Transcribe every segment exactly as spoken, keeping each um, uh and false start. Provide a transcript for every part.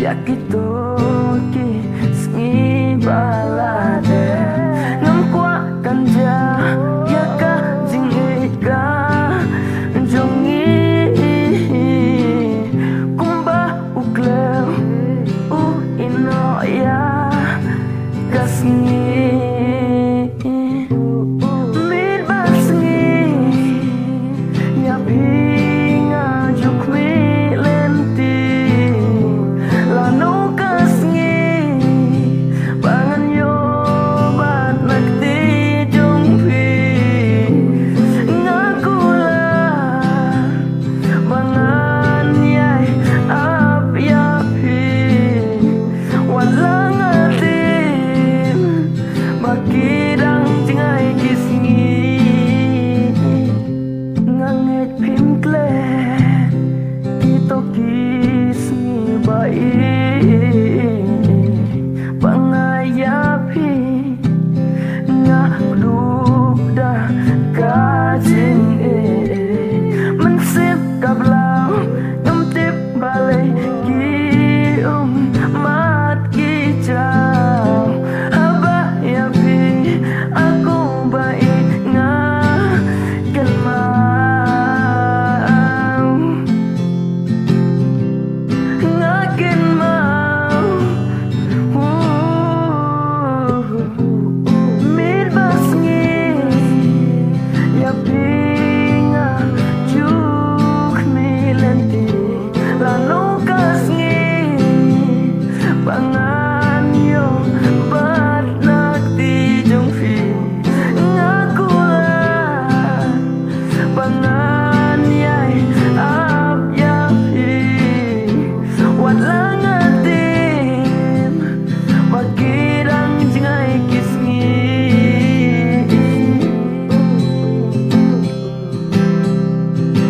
Ïa kito ki sngi ba la dep, ngam kwah kan jia ïa ka jingïeit ka jong ngi. Kumba u kleu u ïehnoh ïa ka sngi. Mit bad sngi ïa phi nga ju khmih lynti. Lano ka sngi ba ngan ïoh bat na kti jong phi. Nga kular ba ngan ïai ap ïa phi. Wat la nga tip ba ki dang jngai ki sngi. Nga ngeit phim klet kito ki sngi ba ïeit ba nga ïa phi. Nga dup da ka jingïeit. Mynsiem ka blang ngam tip balei ki um mad ki jaw. Haba ïa phi a ko ba ïeit nga kynmaw. Nga kynmaw. Mit bad sngi ïa phi nga ju khmih lynti. Lano ka sngi ba ngan ïoh bat na kti jong phi. Nga kular ba ngan ïai ap ïa phi. Wat la nga tip ba ki dang jngai ki sngi.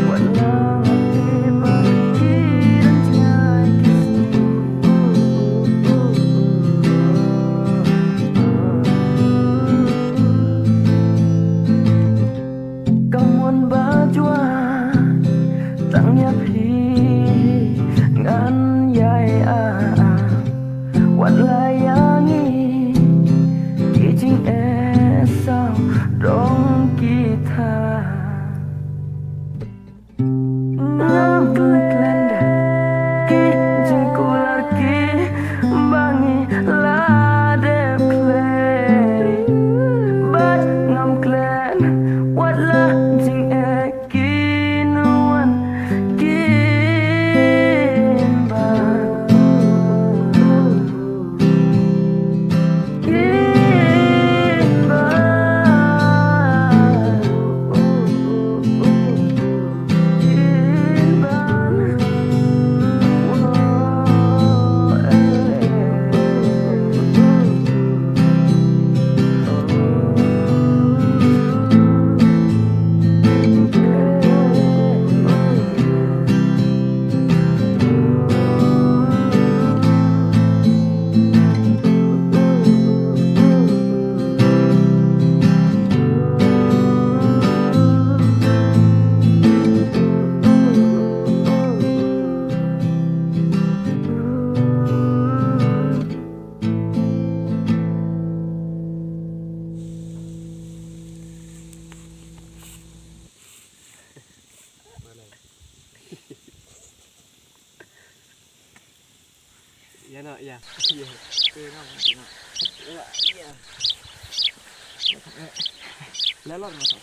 Wat la nga tip ba ki dang jngai ki sngi. Ka mon ba jua tang ïa phi ngan ïai ap. Wat la ïa ngi ki jingeh saw dong ki tha. Ngam klet ki jingkular kiba ngi la dep klet. Bad ngam klet wat la jingeh kin wan kin ban. Ïa no, ïa. Ïa. Ïa no, ïa no. Ïa, ïa. Lalor ma sa.